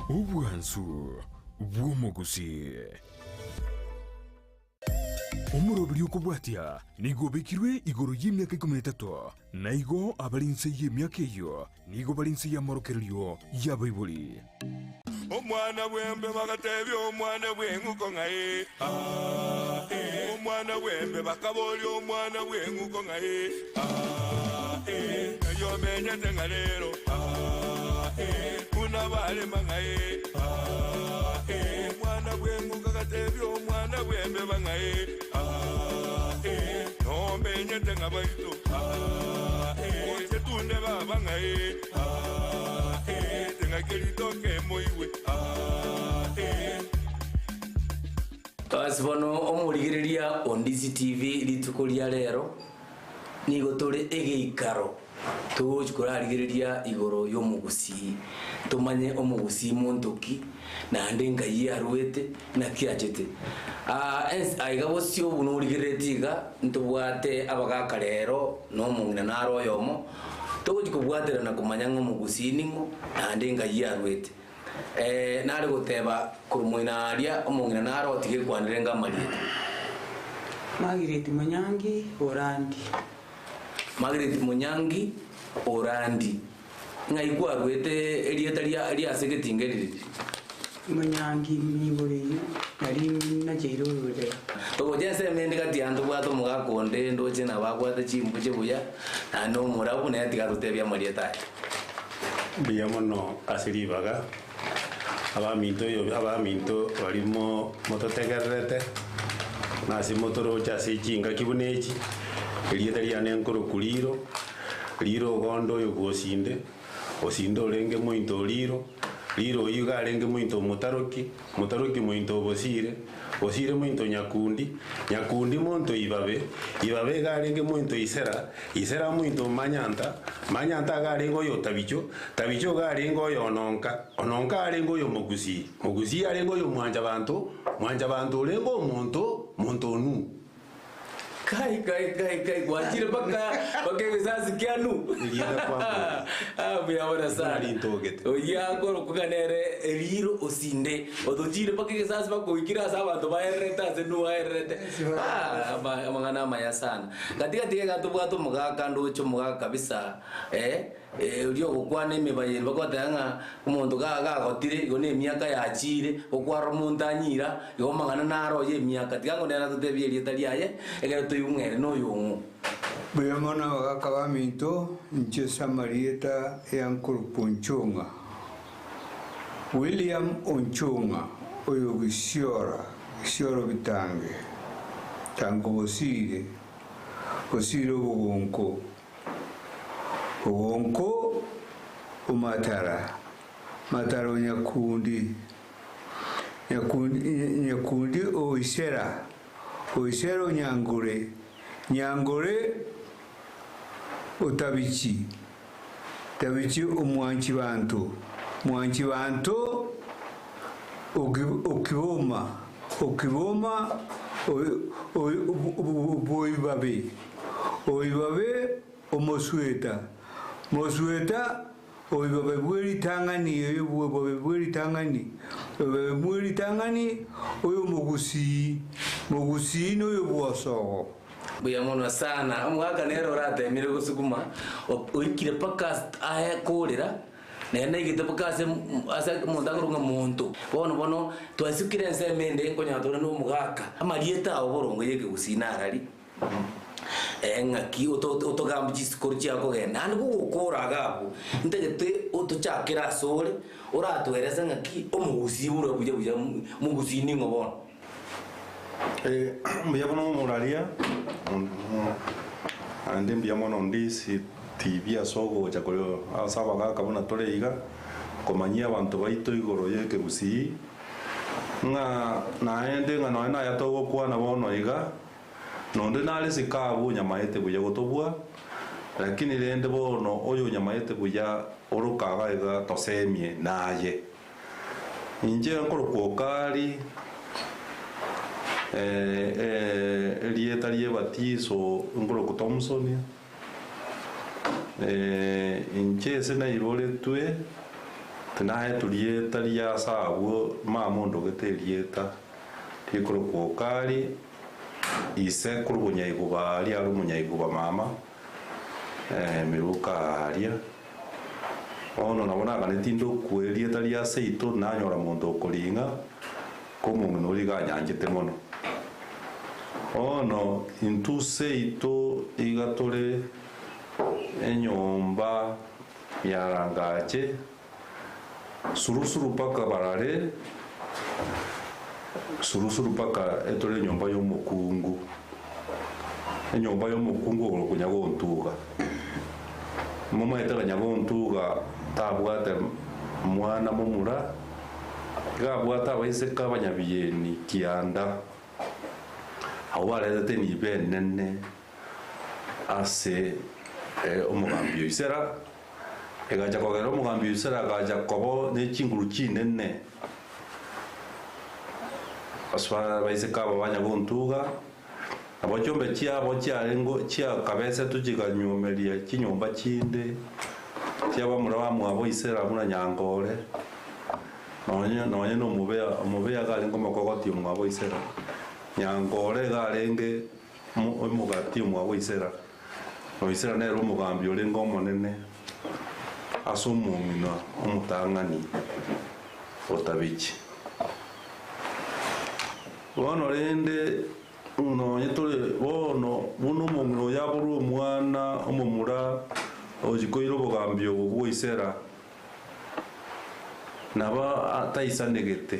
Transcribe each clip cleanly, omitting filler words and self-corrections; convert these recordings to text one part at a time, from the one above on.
Obwansu bw'omogusii. Omoroberi okobwatia nigo obekirwe igoro y'emiaka ikomi na etato, na igo abare inse y'emiaka eyio nigo bare inse y'amorokererio y'abaibori. Omwana bw'embe bagatebia omwana bw'eng'uko ng'a ee, aa, ee. Omwana bw'embe bakaboria omwana bw'eng'uko ng'a ee, aa, ee. Ng'ai omenyete ng'a rero, aa, ee. Buna barema ng'a ee, aa, ee. Omwana bw'eng'uko agatebia omwana bw'embeba ng'a ee, aa, ee. Nomenyete ng'a baito, aa, ee. Oche tunde baba ng'a ee, aa, ee. Ting'aki ritoke moigwe, aa, ee. Ase bono omorigereria o Ndizi TV rituko ria rero nigo tore egeikaro togochi korarigereria igoro y'omogusii tomanye omogusii monto ki naende nkai arwete naki achete. Aa ense aiga bosio buna origereretie iga ntobwate abagaka rero na omong'ina naro oyomo togochi kobwaterana komanya ng'a omogusii ning'o naende nkai arwete. Nare goteba korwa moino aaria omong'ina nare otiga ekwanere ng'a amarieta. Margaret Munyangi Orandi. Margaret Munyangi Orandi. Ng'ai kwarwete erieta ria ria ase egetinga eri riri? Munyangi niigoro eyio nari nacheire ororera. Togocha ensemo ende gati aa ntobwate omogaka onde ndoche nabo abwate chimbuche buya naende omorabu naye tiga atotebie amarieta aye. Mbuya mono ase ribaga, abaminto oyo abaminto baria mo mototegererete, na ase motoroche ase chingaki buna echi, erieta riane nkorokwa Riro, Riro ogonde oyo bwa Osinde, Osinde orenge mointo o Riro, Riro oyio iga arenge mointo o Motaroki, Motaroki mointo o Bosire, Bosire mointo o Nyakundi, Nyakundi monto o Ibabe, Ibabe iga arenge mointo o Isera, Isera mointo o Manyanta, Manyanta iga arenge oyo o Tabicho, Tabicho iga arenge oyo o Ononka, Ononka arenge oyo o Mogusii, Mogusii arenge oyo o Mwanyabanto, Mwanyabanto orenge omonto, monto o Nuhu. Kai kai kai kai gwachire mpaka mpaka egesasi kianu Erieta kwambora. Ah, mbuya mono sana Buna rintogete. oyio akorokwa ng'a nere eriro osinde otochire mpaka egesasi mpaka oikire ase abanto baererete ase Nuhu aererete Ah, ama- amang'ana amaya sana gati gati iga tobwate omogaka ndoche omogaka kabisa eh, Oria ogokwana emebayeno bagoteba ng'a omonto ga gagotire igo na emiaka yachiire, gokwarora omonto anyira, igo amang'ana naro oye emiaka. Tiga ngo nere atotebie erieta riaye, ekero toigwe ng'a ere noyong'o. Mbuya mono abagaka baminto, inche ase amarieta ya nkorokwa Onchong'a, William Onchong'a, oyo Gisiora, Gisioro Bitange, Tango Bosire, Bosire Obogonko. Ogonko o Matara, Matara o Nyakundi, Nyakundi, Nyakundi o Isera, o Isera o Nyangore, Nyangore o Tabichi, Tabichi o Mwanchibanto, Mwanchibanto o o Kiboma, o Kiboma o o Boibabe. Oibabe omosweta, mosweta oibabe bwe ritang'ani, oyo bw'obobe bwe ritang'ani, oibabe bwe ritang'ani, oyo omogusii, mogusii noyo bw'osogo. Mbuya mono sana. Omogaka nere oratemire gosukuma oikire mpaka aye korera naende naigete mpaka ase ase omonto akorokwa ng'a monto. Bono bono twasukire ensemo ende nkonyora tore na omogaka, amarieta ao boronge ya ekegusii narari. Ng'aki otogambe chisukuru chia kogenda, naende gogokora iga abwo, ntagete otochakere asore, oratoerese ng'aki omogusii ore buya buya omogusii ning'o bono? Mbuya mono omoraria, naende mbuya mono Ndisi TV ase ogocha koria ase abagaka buna tore iga, komanyia abanto baito igoro ya ekegusii, ng'a naende ng'a nonye naya togokwana bono iga, Nonde nare isiko abwo onyamaete buya gotobua, lakini rende bono oyo onyamaete buya oroka iga iga tosemie naye. Inche nkorokwa Okari, erieta ri'ebatiso nkorokwa Thomson, inche ase naiboretwe. Tinaetwe rieta ria ase abwo mama ondogete erieta rikorokwa Okari, ise korwa bonyaiguba aria are omonyaiguba mama, miruka aria. Bono nabo naganetie ndokwe erieta ria seito nanyora monto okoring'a, ko omong'ina oria iga anyanchete mono. Bono intwe seito iga tore enyomba ya Rangache, surusuru mpaka barare, surusuru mpaka etore enyomba y'omokungu, enyomba y'omokungu okorokwa Nyagontuga. Momaete ng'a Nyagontuga tabwate mwana momura, iga abwate abaiseke abanyabieni kianda, abwo baretete enibo enene ase omogambi o Isera, egacha kogera omogambi o Isera agacha koba ne chinguru chinene ase abaiseke aba ba Nyagontuga, nabo chiombe chiabo chiarenge chiakabesetwe chikanyuomeria chinyomba chinde chi'abamura bamwabo Isera buna Nyangore, nonye nonye na omobea omobea iga arenge omokogoti omwabo Isera, Nyangore iga arenge Omogati omwabo Isera, na Isera nere omogambi orenge omonene ase omong'ina omotang'ani o Tabichi. Bono rende nonye tore bono buna omong'ina oyo aborwe omwana omomura ochia koira obogambi obo bwa Isera, nabo ataisanegete.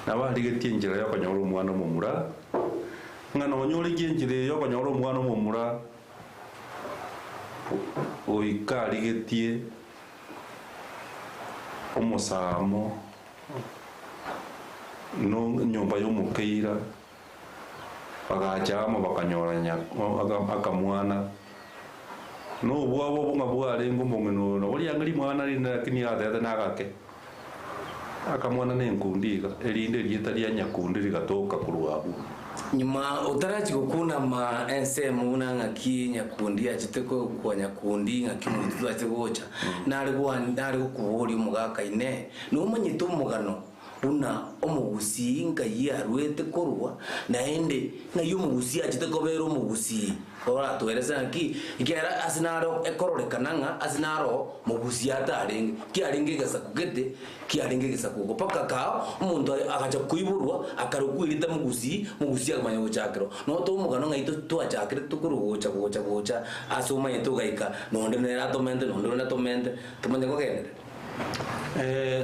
Nabo arigetie enchera y'okonyora omwana omomura, ng'a nonya origie enchera eye y'okonyora omwana omomura, goika arigetie omosamo na enyomba y'omokeira, bagacha amo bakanyora akamwana. Na obwabo obo ng'a bwarenge omong'ina oyo, nabo rianga rimwana rinene lakini atete nagake. Akamwana nenkundi iga, erinde erieta ria nyakundi rigatoka korwa abwo. Nyuma otarachia gokunama ensemo buna ng'aki nyakundi achete kwa nyakundi ng'aki omoitutu achete gocha, nare nare gokoboria omogaka inee, nomanyete omogano buna omogusii nkai arwete korwa, naende ng'ai omogusii achete kobera omogusii? Oratoerese ng'aki, ekiagera ase naro ekororekana ng'a ase naro mogusii atarenge, kiarenge egesaku gete, kiarenge egesaku oko. Mpaka kao omonto agacha koiborwa, akarokwa erieta mogusii, mogusii akamanya gochakerwa. Notoe omogano ng'ai twachakire tokorwa gocha gocha gocha ase omanyete ogaika, nonde nere atomente, nonde onde atomente, tomanye kogenderera.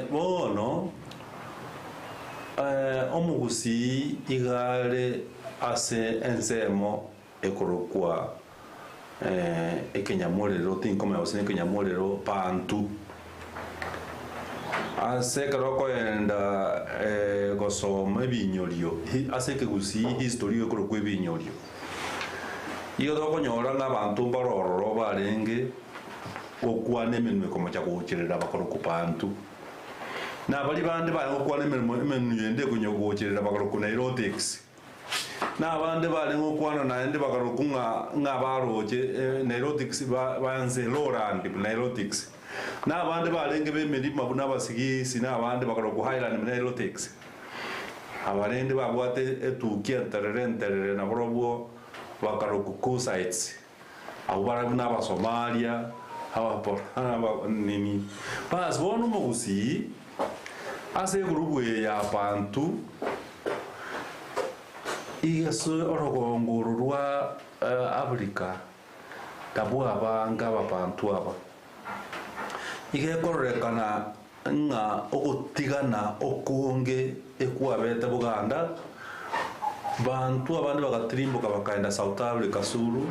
Bono omogusii iga are ase ensemo ekorokwa ekenyamorero, tinkomanya gose nekenyamorero, bantu. Ase ekero okoenda gosoma ebinyorio, ase ekegusii history ekorokwa ebinyorio, igo tokonyora ng'a abanto mbare ororo barenge gokwana emenwa ekomocha gocherera bakorokwa bantu. Na baria bande bare gokwana emenwa ende ekonya gocherera bakorokwa nilotics. Na abande barenge gokwana naende bakarokwa ng'a ng'a baroche Nilotics ba banse lowland Nilotics. Na abande barenge b'emerima buna Abasigisi na abande bakarokwa highland Nilotics. Aba rende babwate etukia enterere enterere nabarobwo bakarokwa Kushites. Abwo bare buna Abasomalia, Ababorana, aba nini. Bas bono omogusii ase egurubu eye ya Bantu iga ase orogongo oro rwa Africa nabwo abange Ababantu aba. Iga ekororekana ng'a ogotigana okonge ekwabete Buganda, Bantu abande bagatirimboka bakaenda South Africa Suru.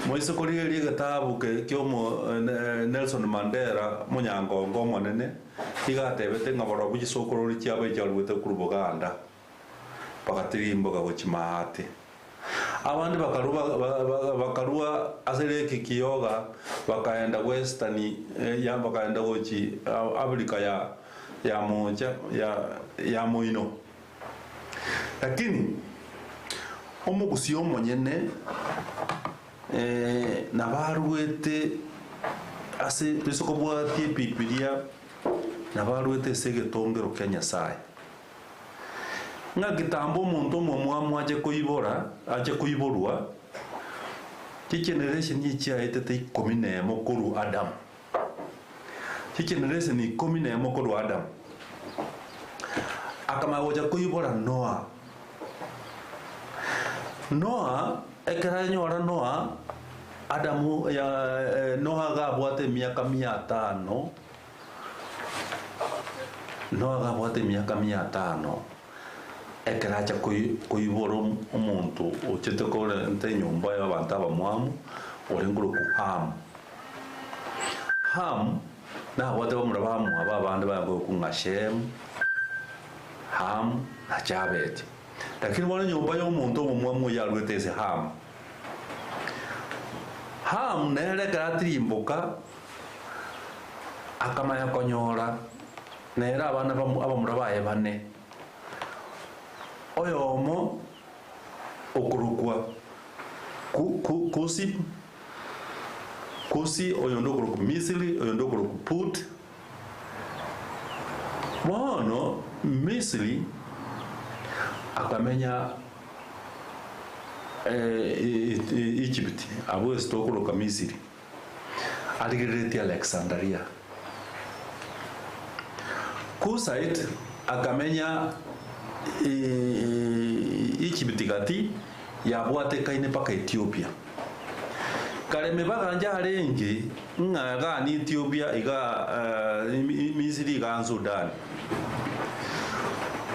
Moise korigereria egetabu kiomo Nelson Mandela omonyangongo omonene, iga atebete ng'a barobwo chisokorori chiabo echiaruete korwa Buganda bagatirimboka gochia maate. Abande bakarua bakarua ase Lake Kyoga bakaenda Western ya bakaenda gochi Africa ya ya mocha ya ya moino. Lakini omogusii omonyene nabaruete. Ase toise kobwatia Ebibilia nabarwete ase egetongero kia Nyasae. Ng'a kitambo omonto omomwamu ache koibora, ache koiborwa, chigeneration echiaetete ikomi na emo korwa Adamu. Chigeneration ikomi na emo korwa Adamu. Akamanya gocha koibora Noah. Noah, ekero anyora Noah, Adamu ya Noah iga abwate emiaka mia tano, Noah iga abwate emiaka mia tano, ekero acha koi koibora omonto ochete korenta enyomba ya abanto abamwamu, orenge korokwa Hamu. Hamu, nabwate bamura bamwabo abande baye korokwa ng'a Shemu, Hamu, na Jafeti. Lakini bono enyomba y'omonto omomwamu oyio arwete ase Hamu. Hamu nere ekero atirimboka, akamanya konyora nere abana abamura baye bane, oyomo okorokwa Kusi, Kusi, oyonde okorokwa Misiri, oyonde okorokwa Put. Bono Misiri akamenya Egypt, abwo ase tokoroka Misiri, arigereretie Alexandaria. Kusite akamenya Egypt gati yabwatekaine mpaka Ethiopia. Kare mebaga arenge ng'a gani Ethiopia iga Misiri iga Sudan.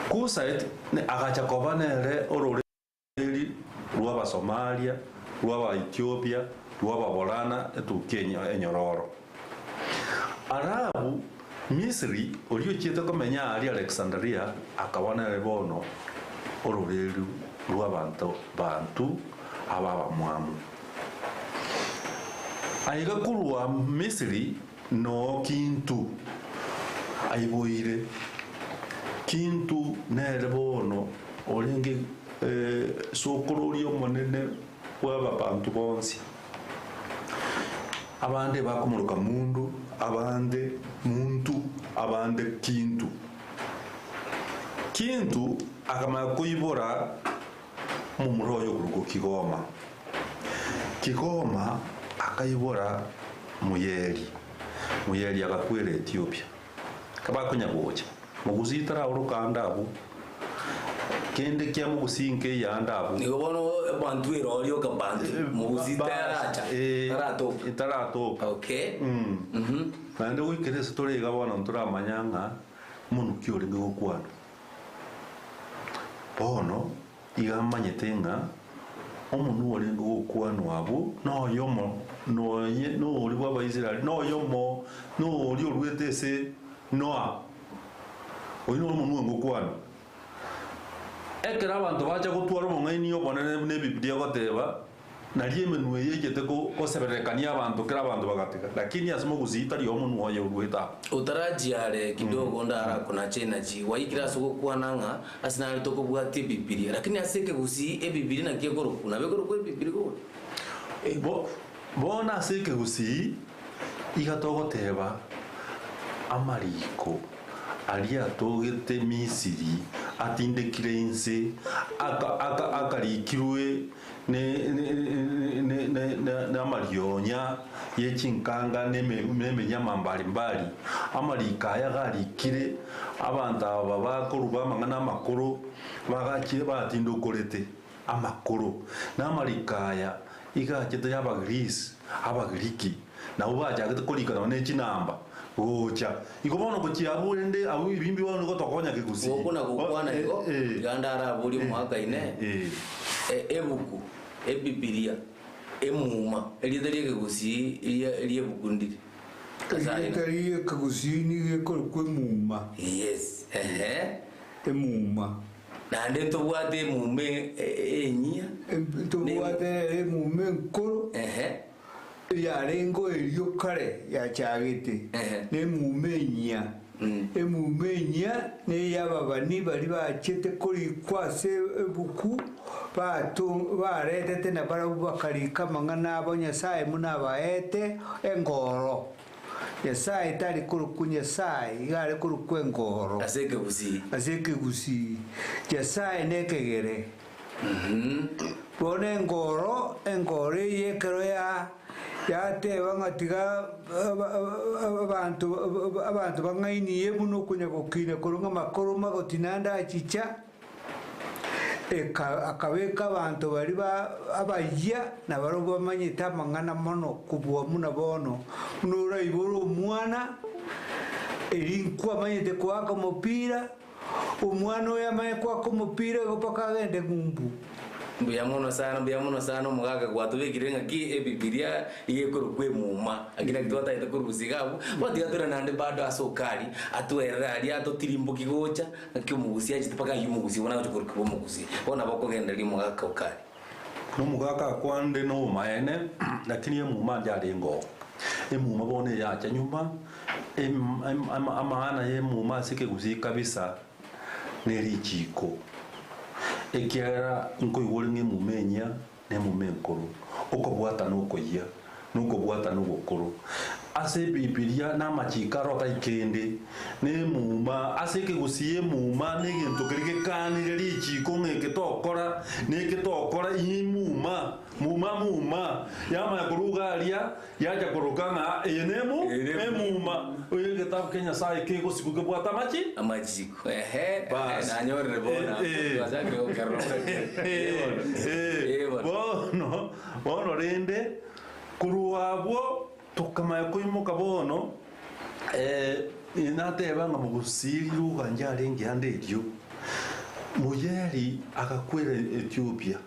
Kusite agacha koba nere ororeri rwa Abasomalia, rwa Abaethiopia, rwa Ababorana etukia enyororo. Arabu Misiri oria ochiete komenya aria Alexandria akaba nere bono ororeru rw'abanto bantu aba abamwamu. Aiga korwa Misiri noo Kintu aiboire. Kintu nere bono orenge sokororia omonene bw'ababanto bonsi. Abande bakomoroka Mundu, abande Muntu, abande Kintu. Kintu akamanya koibora momura oye okorokwa Kigoma. Kigoma akaibora Muyeri, Muyeri agakwera Ethiopia. Kabakonya gocha, mogusii taraoroka ande abwo, kende kia mogusii nkeiyo ande abwo. Nigo bono ebantu eroria oka bantu mogusii taracha taratoka. Taratoka. Okay. Naende goikera ase tore iga bono ntoramanya ng'a monuki orenge gokwana. Bono iga manyete ng'a omonwa orenge gokwanwa abwo noyomo nonye noria bwa Abaisraeli, noyomo noria oruete ase Noa, oyio noro omonwa orenge gokwanwa. Ekero abanto bacha gotwara obong'aini obonene buna Ebibilia egoteba, nario emenwa eye echete gosebererekania abanto kera abanto bagatiga, lakini ase mogusii tari omonwa oye oruete abwo. Otarachia are kidogo ndarakonache enachi, gwaikire ase ogokwana ng'a ase nare tokobwatia Ebibilia, lakini ase ekegusii Ebibilia naki ekorokwa? Nabo ekorokwa Ebibilia gose? Bono ase ekegusii iga togoteba amariko aria atogete Misiri atindekire inse, akarikirwe namarionya ye chinkanga na emenyama mbari mbari. Amariko aya garikire abanto aba bakoruba amang'ana amakoro bagachire batindokorete amakoro. Na amariko aya iga achete y'Abagirisi, Abagiriki, nabwo bachagete korika nonye ne chinamba gocha. Igo bono gochia abwo rende abwo ebimbi bono nigo tokonya kegusii. Gokuna gokwana igo, iga ndaraborie omwaka ine, ebuku, Ebibilia, emuma, erieta ri'ekegusii ri'ebuku ndiri? Erieta ri'ekegusii nigo ekorokwa emuma. Yes, ehe. Emuma. Naende ntobwate emuma enyia. Ntobwate ere emuma enkoro. Ehe. Yarenge erio kare yachagete, na emuma enyia. Emuma enyia ney'ababani baria bachete korikwa ase ebuku, baretete na barabwo bakarika amang'ana abo Nyasae buna abaete engoro. Nyasaye tari korokwa Nyasaye, iga are korokwa Engoro. Ase ekegusii. Ase ekegusii. Nyasaye nekegere. Bono engoro, engoro eye ekero ya yateba ng'a tiga abanto abanto bang'ainie buna okonya gokina korwa ng'a makoro magoti naende achicha, eka akabeka abanto baria ba abayia nabarobwo bamanyete amang'ana mono kobua buna bono, buna oraibore omwana, eri nkwamanyete koaka omopira. Omwana oyo amanye koaka omopira igo mpaka agende ng'umbu. Mbuya mono sana, mbuya mono sana omogaka gwatobekire ng'aki ebibilia iga ekorokwa emuma. Lakini naki twatagete korusia iga abwo, bono tiga toire naende bado ase Okari, atwerere aria atotirimboki gocha, ng'aki omogusia achete mpaka aywo omogusia bono agocha korokigwa omogusia. Bono nabo okogendereria omogaka Okari. Nomogaka akwande nobomaene, lakini emuma yarenge oo. Emuma bono eyacha nyuma, amaana y'emuma ase ekegusii kabisa ne richiko. Ekiagera nkoigwa ore ng'a emuma enyia na emuma enkoro, okobwatana okoyia na okobwatana ogokoro. Ase Ebibilia na amachiko aro otari kende, na emuma, ase ekegusii emuma na egento keria gekanire richiko ng'a eke tokora, na eke tokora, imuma, muma muma, yamanya korwa iga aria, yacha koroka ng'a eye nemu emuma. Oyo egetabu kia Nyasaye kegosikwa kebwate amachi? Amachiko, ehe, Bas. nanyorire bono, Eh, eh. twachakire gokerora. Eh, Eh, bono. bono, bono rende, korwa abwo Tokamanya koimoka bono, nateba ng'a mogusii riruga njarenge ande erio. Moyeri agakwera Ethiopia,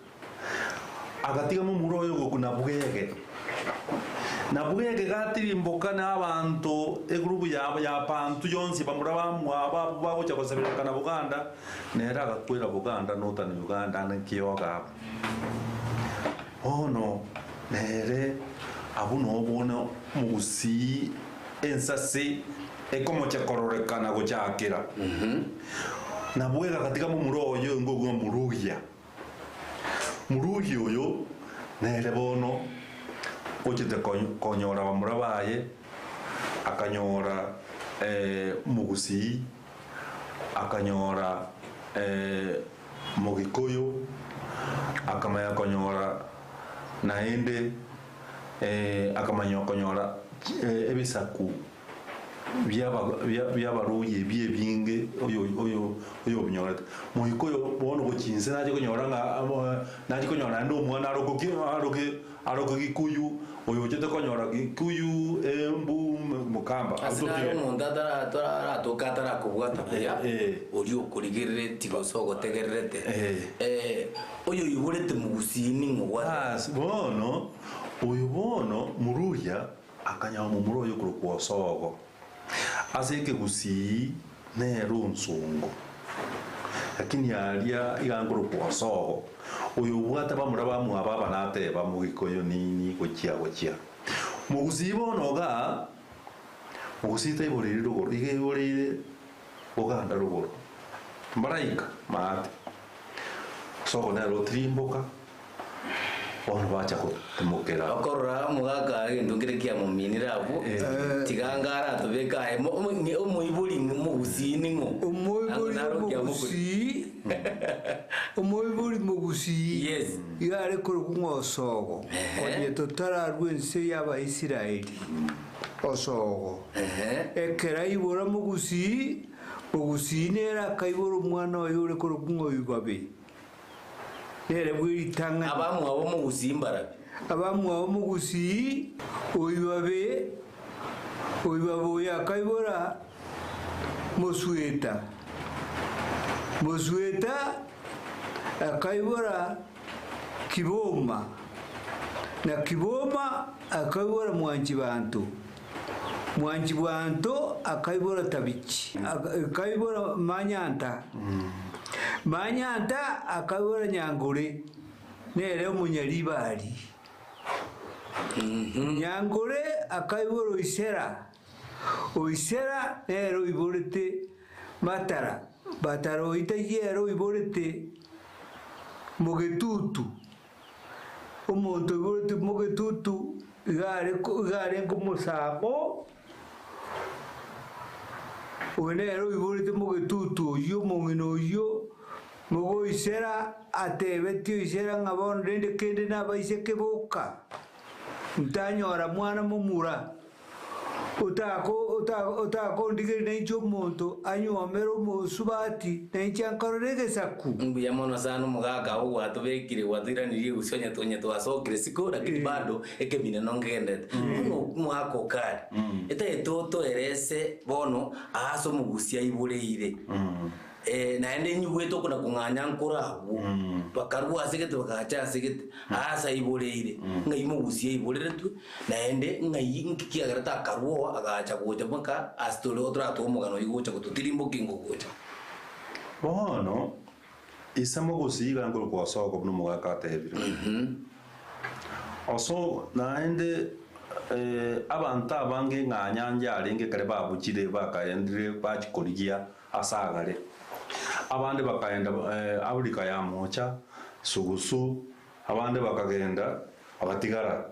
agatiga momura oye ogokwa na bwege. Na bwege gatirimboka na abanto egurubu yabo ya bantu yonsi bamura bamwabo abwo bagocha goseberekana Buganda, nere agakwera Buganda Northern Uganda ang'e Kioga abwo. Bono nere abwo nobone omogusii ensase ekomocha kororekana gochakera. Nabwega agatiga momura oye onge obwo Murugia. Murugia oyo nere bono ochete konyora bamura baye, akanyora omogusii, akanyora Mogikuyu akamanya konyora naende akamanya konyora ebisaku bi'abaruya ebi ebinge oyobinyorete. Mogikuyu bono gochia inse nache konyora ng'a nache konyora naende omwana aroke ki? Aroke aroke Gikuyu, oyo ochete konyora Gikuyu, Embu, Mokamba. Ase naro omonto ataratoka atarakobwata buya, oria okorigerereti gose ogotegererete, oyo oiborete mogusii ning'o gwateba? Bas, bono, oyo bono Muruya akanyora momura oye okorokwa Osogo. Ase ekegusii nere onsongo, lakini aria iga nkorokwa Osogo, oyo obwate bamura bamwabo aba nateba Mogikoyo nini gochia gochia. Mogusii bono igaa, Mogusii taiboreiri rogoro, iga aiboreire Boganda rogoro. Mbaraika maate. Osogo nere otirimboka. Bono bacha gotimokera. Okorora omogaka egento nkere kiamominire abwo, tiga anga aratobeke aye omoibori mogusii ning'o? Omoibori Naro omogusii, omoibori mogusii Yes. iga are korokwa ng'a Osogo, onye totararua ense y'Abaisraeli, Osogo. Ekero aibora mogusii, mogusii nere akaibora omwana oye ore korokwa ng'a Oibabe. Nere bw'eritang'ani. Abamwabo omogusii mbarabi? Abamwabo omogusii oibabe, oibabe oyo akaibora Mosweta, Mosweta akaibora Kiboma, na Kiboma akaibora Mwanchibanto, Mwanchibwanto akaibora Tabichi, akaibora Manyanta, Manyanta akaibora Nyangore, nere omonyaribari. Nyangore akaibora Oisera, Oisera nere oiborete Matara, Matara oitaiyo ere oiborete Mogetutu. Omonto oiboretwe mogetutu iga are iga arenge omosako. Oyo nere oiborete mogetutu oyio, omong'ina oyio, mogoisera, atebetie oisera ng'a bono rende kende nabaiseke boka, ntanyora mwana momura. Otakondigeria nainche omonto anyuomere omosubati, nainche ankorere egesaku. Mbuya mono sana omogaka oo gwatobekire gwatoiranirie gose onye onye twasokire isiko lakini bado ekemina nongegendete. Bono omogaka okare, etagete otoerese bono aase omogusia aiboreire. Naende inyigwete okona kong'anya nkore abwo, bakarua ase gete bagacha ase gete, aase aiboreire, ng'ai mogusia aiboreretwe, naende ng'ai nki kiagerete akarua oo agacha gocha mpaka ase tore otoratoe omogano oyio gocha gototirimbokia ingo gocha. Bono, ise mogusii iga nkorokwa Osoko buna omogaka atebire. Osoko naende abanto abange ng'anya njarenge ekere babuchire bakaendire bachia korigia ase agare. Abande bakaenda Afrika ya Moocha, sugusu, abande bakagenda bagatigara.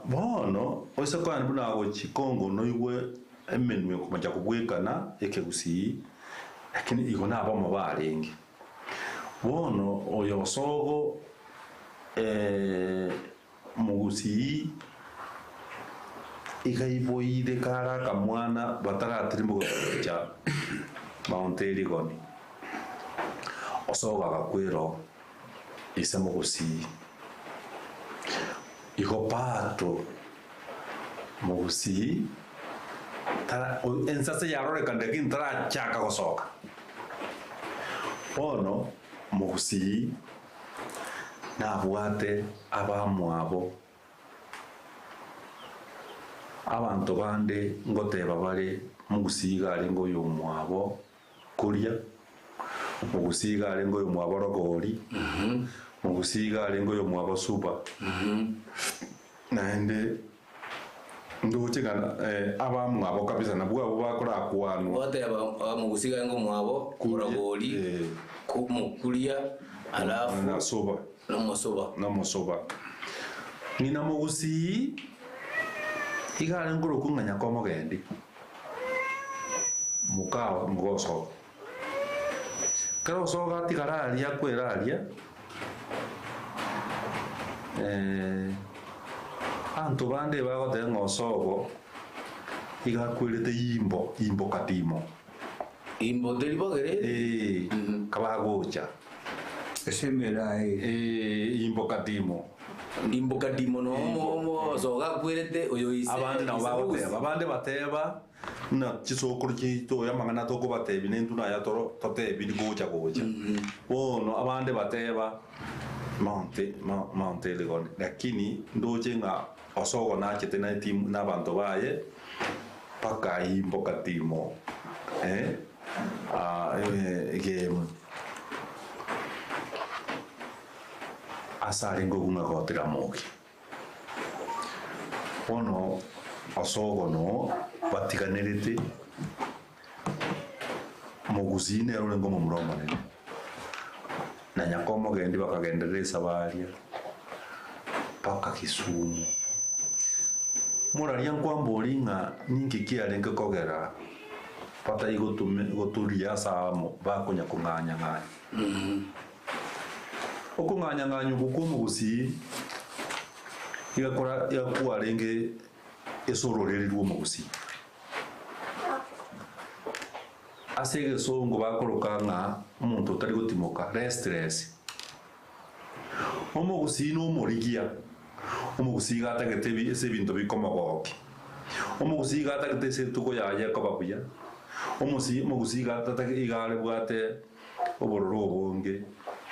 Bono oise kogenda buna agochia Congo noigwe emenwa ekomocha kobwekana ekegusii, lakini igo nabamo barenge. Bono oyo osogo Mogusii iga aiboire kare akamwana bataratirimboka gocha Mount Elgon. Osogo agakwera oo ise mogusii. Igo bado mogusii tara ensase yarorekana lakini tarachaka gosoka. Bono mogusii. Nabwate abamwabo. Abanto bande ngoteba bare Mogusii iga arenge oyomwabo Kuria, Mogusii iga arenge oyomwabo Rogori, Mogusii iga arenge oyomwabo Suba. Naende ndoche ng'a abamwabo kabisa nabwo abwo bakorakwanwa. Goteba omogusii iga arenge omwabo Rogori, Mokuria, alafu Na Suba. na Omosuba. Na Omosuba. Ng'ina mogusii iga arenge korokwa ng'a Nyakomogendi, moka mogosoka. Ekero osoka atigara aria akwera aria, abanto bande bagoteba ng'a osogo iga akwerete imbo, imbo katimo. Imbo teri bogere? Ee, kabagocha. Ase emeraa eye. Ee, imbo katimo. Imbo kadimo nomo osogo akwerete oyo ise. Abande nabo ise bagoteba, abande bateba. Buna chisokoro chiaito oyo amang'ana tokobatebia nintwe naya toro totebirie gocha gocha. Bono abande bateba Mount Mount Elgon lakini ndoche ng'a Osogo nachete na etimu na abanto baye bakaimboka timo eh egemu ase arenge obung'a gotira moki. Bono Osogo noo batiganerete, Mogusii nere orenge omomura omonene, na Nyakomogendi bakagenderera esabaria mpaka Kisumu. Moraria nkwamboria ng'a ninki kiarenge kogera batai gotome goturia ase aamo bakonya kong'anya-ng'anya. Okong'anya-ng'anya okwo kw'omogusii iga kora iga kwarenge ase ororeri rw'omogusii. Ase egesongo bakoroka ng'a omonto otari gotimoka, restless. Omogusii nomorigia, omogusii iga atagete ebi ase ebinto bikomogokia. Omogusii iga atagete ase etugo yaye ekoba buya, omosi omogusii iga atatagete iga arebwate obororo obonge,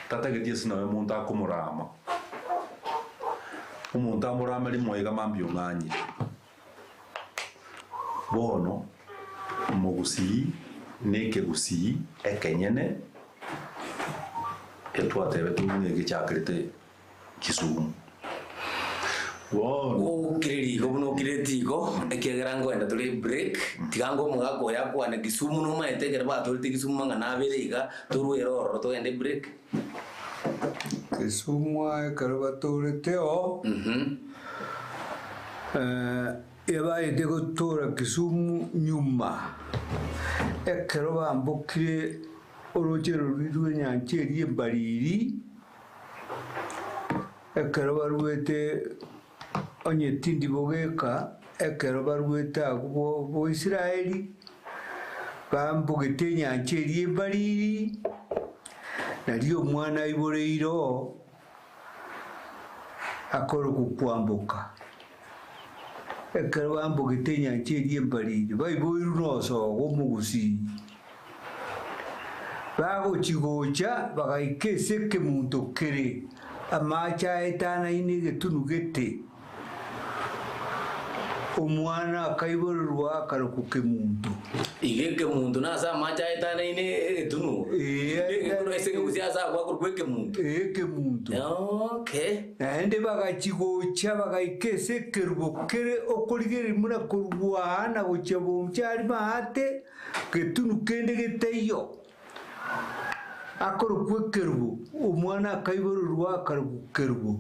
tatageti ase nonya omonto akomorama. Omonto amorame rimo iga mambia ong'anyire. Bono omogusii na ekegusii ekenyene etwatebete buna egechakerete Kisumu. Bono. Okire riko buna okireti igo, ekiagera nkoenda tore break, tiga ngo omogaka oyo akwane Kisumu nomaete ekero batorete Kisumu mang'ana abere iga, torwere ororo togende break. Kisumu aye ekero batorete oo, Ebaete gotoora Kisumu nyuma, ekero bambokire orooche roria rw'enyancha eria embariri, ekero baruete onye tindi bogeka, ekero baruete agwo boisraeli, bambogete enyancha eria embariri, nario omwana aiboreire oo, akorokwa kwamboka. Ekero bambogete enyancha eria embariri, baiboirwe nosogo omogusii. Bagochi-gocha bagaika ase ekemunto kere amache aetanaine egetunu gete. Omwana akaiborerwa akarokwa Kemunto. Iga ekemunto nase amache aetanaine egetunu. Ee, Ase ekegusii ase agwo akorokwa ekemunto. Ee, ekemunto. Okay. Naende bagachia-gocha bagaika ase ekerubo kere okorigereria buna korwa aa na gochia boncha aria maate, getunu kende getaiyo. Akorokwa ekerubo, omwana akaiborerwa akarokwa kerubo.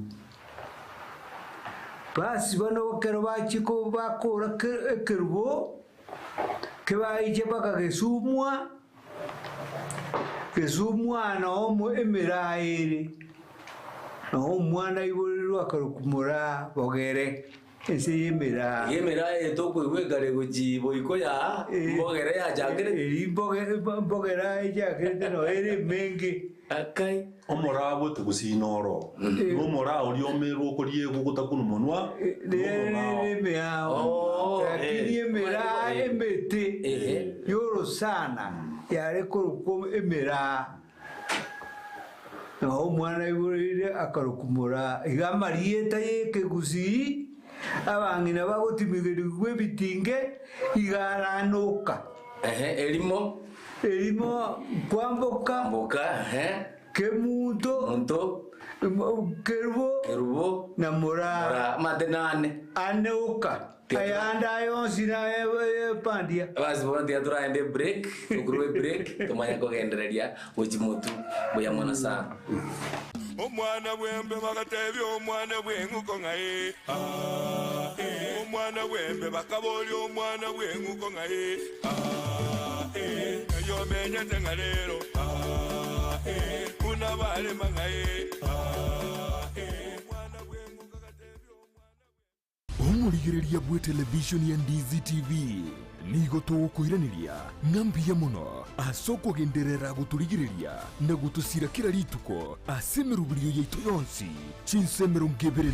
Basi bono ekero bachia ko bakora ke ekerubo, kebaiche mpaka gesumwa, gesumwa noo omo emeraa ere, noo omwana aiborerwe akarokwa moraa bogere. Ense y'emeraa. Iga emeraa eye tokoigwa ekare gochia boiko yaa, mbogere yachakerete. Eri mbogere echakerete noyo ere emenge. Akai. Omoraa bw'ekegusii noro, na omoraa oria omerwe okoriegwa ogotakuna omonwa, nomong'ao. Nere emeao, lakini emeraa emete y'orosana yare korokwa emeraa. Na omwana aiboreire akarokwa Moraa. Iga amarieta y'ekegusii abang'ina bagotimigerigwa ebitinge iga aranoka. Ehe, erimo. Erimo kwamboka. Mboka, ehe. Kemunto. Munto. Kerubo. Kerubo. Na Moraa. Moraa, amate ane. Ane oka. Ayande aya onsi nayepandia. Basi bono tiga toraende ebreak, tokorwa ebreak tomanye kogendereria gochia motwe. Mbuya mono sana. Omwana bw'embe bagatebia omwana bw'eng'uko ng'a ee, aa, ee. Omwana bw'embe bakaboria omwana bw'eng'uko ng'a ee, aa, ee. Ng'ai omenyete ng'a rero, aa, ee. Buna barema ng'a ee, aa, ee. Omwana bw'eng'uko agatebia omwana bw'eng'uko. Omorigereria bw'etelevishoni ya Ndizi TV nigo togokoiraneria ng'a mbuya mono ase okogenderera gotorigereria na gotosira kera rituko ase emeroberio yaito yonsi chinsa 24.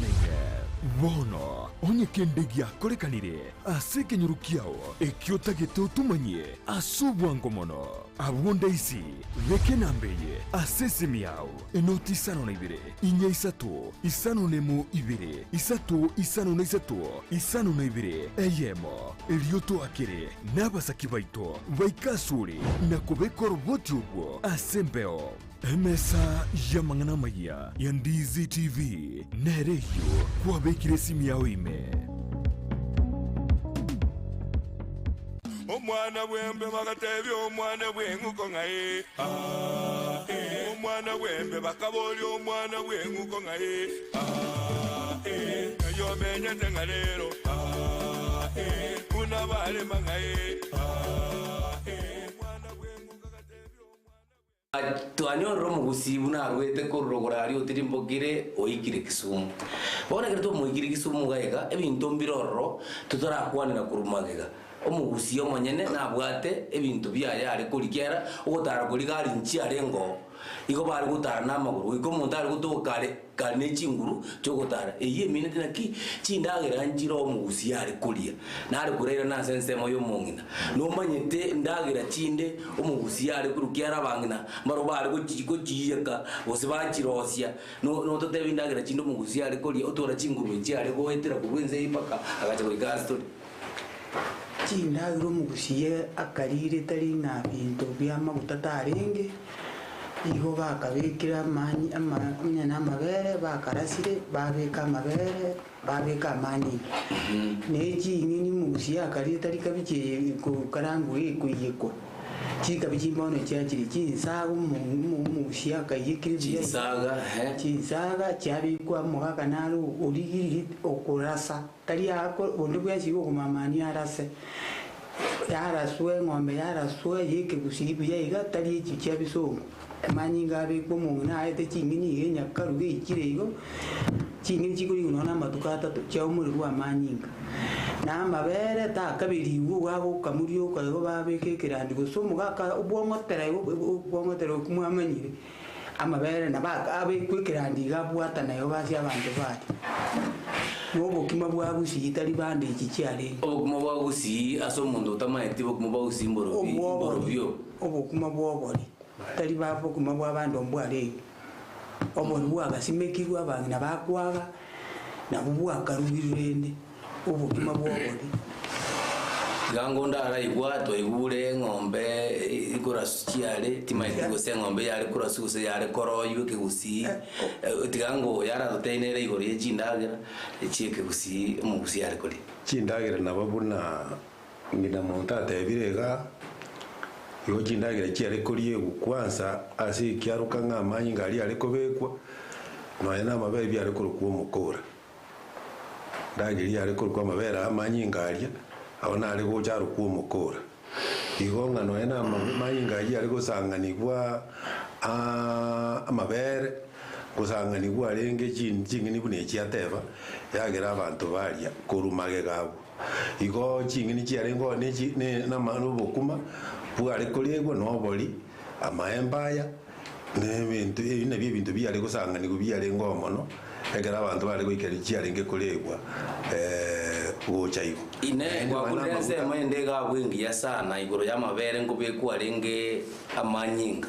Bono onye kende giakorekanire ase ekenyoro kiao ekio otagete otomanyie ase obwango mono, abwo ndaisi beka enamba eye ase esimi yao. Enoti isano na ibere, inya isato, isano nemo ibere, isato isano na isato, isano na ibere, eyemo. Erio toakere nabasaki baito baike asore na kobeka oroboti orwo ase embeo. Emesa y'amang'ana amayia ya Ndizi TV nere eyio kwabekire esimi yao ime. Omwana bw'embe bagatebia omwana bw'eng'uko ng'a ee, aa, ee. Omwana bw'embe bakaboria omwana bw'eng'uko ng'a ee, aa, ee. Ng'ai omenyete ng'a rero, aa, ee. Buna barema ng'a ee, aa, ee. Omwana bw'eng'uko agatebia omwana bw'eng'uko. Twanyorire omogusii buna arwete korwa rogoro aria otirimbokire oikire Kisumu. Bono ekero twamoikire Kisumu iga iga, ebinto mbire ororo totarakwanera korwa magega. Omogusii omonyene nabwate ebinto biaye are korigia era ogotara koria gari nchiarenge oo. Igo bare gotara namagoro goika omonto are gotoka kare kare ne chinguru chiogotara. Eyio emineti naki chindagera nchire omogusii are koria, nare korairana ase ensemo y'omong'ina. Nomanyete ndagera chinde omogusii are korwa kiara abang'ina mbarobwo bare gochi gochiiyeka gose bachirosia. No nototebie endagera chinde omogusii are koria otwara chinguru echi are goetera korwa ense eyio mpaka agacha goika ase tore. Chindagera omogusie akarire tari ng'a binto bi'amaguta tarenge, igo bakabekire amani ama onye namabere bakarasire, babeka amabere, babeka amanyinga. Ne ching'eni omogusie akarire tari kabichi eye ekokarangwa ekoiyekwa. Chikabichi mbono chiachire chinsaga omo omo omogusi akaiyekire buya iga. Chinsaga, ehe. Chinsaga chiabekwa omogaka naro origiriri okorasa, tari ako onde bwensi iga okomamania arase. Yaraswa eng'ombe yaraswa ya ekegusii buya iga tari echi chia bisongo. Amanyinga abekwa omong'ina aete ching'eni iga enyakaruga eichire igo, ching'eni chikorigwa nonya na amatuko atato chiaumorerwa amanyinga. Na amabere takaberigwe igo agokamwa rioka igo babeka ekerandi gose omogaka obwong'otera igo obwong'otera okwo mwamanyire, amabere nabo aka abekwe ekerandi iga abwatana igo basi abanto baria. Na obokima bwa gusii tari bande echi chiarenge. Obokima bwa gusii ase omonto otamaeti obokima bwa gusii mborobi Obwobori, mborobio. obokima bwa obori. Tari ba bokima bw'abanto mbwarenge, obori bwagasimekirwe abang'ina bakwaga, nabwo bwakarugirwe rende obokima bw'obori. Tiga ngonde araigwa twaigure eng'ombe ikorasu chiare, timaeti gose eng'ombe yare korasu gose yare koroywa ekegusii, tiga ngo yaratotebie nere igoro ye chindagera chia ekegusii omogusii are koria. Chindagera nabo buna Ng'ina monto atebire iga, Igo chindagera chiare koriegwa kwansa ase ekiaroka ng'a amanyinga aria are kobekwa, nonya namabere biare korokwa omokora. Endagera eria yare korokwa amabere aya amanyinga aria, abwo nare gocha arokwa omokora. Igo ng'a nonya na amanyinga ayio are gosang'anigwa amabere, gosang'anigwa arenge ching'eni buna echi ateba, yagera abanto baria korwa magega abwo. Igo ching'eni chiarenge oo ne chi ne nama nobokima bware koregwa na obori, amaemba aya, na ebinto ebi nabio ebinto biare gosang'anigwa biarenge oo mono, ekero abanto bare goikerania chiarenge koregwa gocha igo. Inee, Naende nonya na gwakurire amaguta. ensemo ende iga abwo engiya sana igoro y'amabere nkobekwa arenge amanyinga?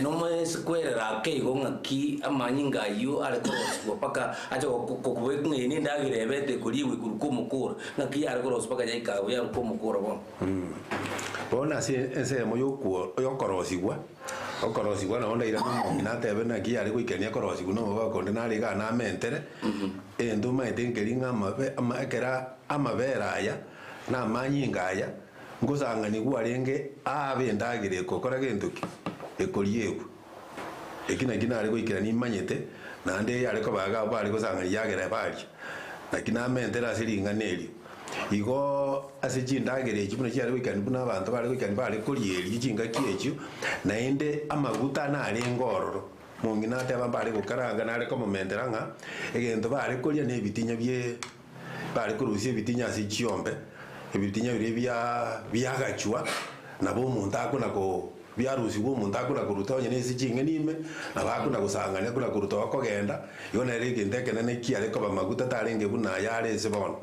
Nomoesikwerera ake igo ng'aki amanyinga ayio are korosigwa mpaka ache gokobekwa ng'a eye nendagera ebete ekoriegwa igoro kw'omokora, ng'aki yare korosigwa mpaka yaika abwo yarokwa omokora bono. Bono ase ensemo y'okwo y'okorosigwa, okorosigwa nabo ndairane omong'ina atebe naki yare goikenia korosigwa na omogaka onde nare igaa namentere, egento omaete nkeri ng'a amabe ama ekera amabere aya, na amanyinga aya, Ngosang'anigwa arenge aabe endagera egokora gento ki? Ekoriegwa. Eki nakio nare goikera nimanyete, naende eyare koba iga abwo bare gosang'ania yagera baria. Naki namentere ase ring'ana erio. Igo ase chindagera echi buna chiare goikerania buna abanto bare goikerania bare koria erio chingaki echio, naende amaguta narenge ororo. Mong'ina ateba mbare gokaranga nare komomentera ng'a egento bare koria na ebitinya bie Bare korusia ebitinya ase chiombe, ebitinya biria bia biagachwa, nabo omonto akona ko biarusigwa omonto akona koruta onye nese ching'eni ime, nabo akona gosang'ania akona koruta okogenda, igo nere egento ekenene kiare koba maguta tarenge buna aya are ase bono.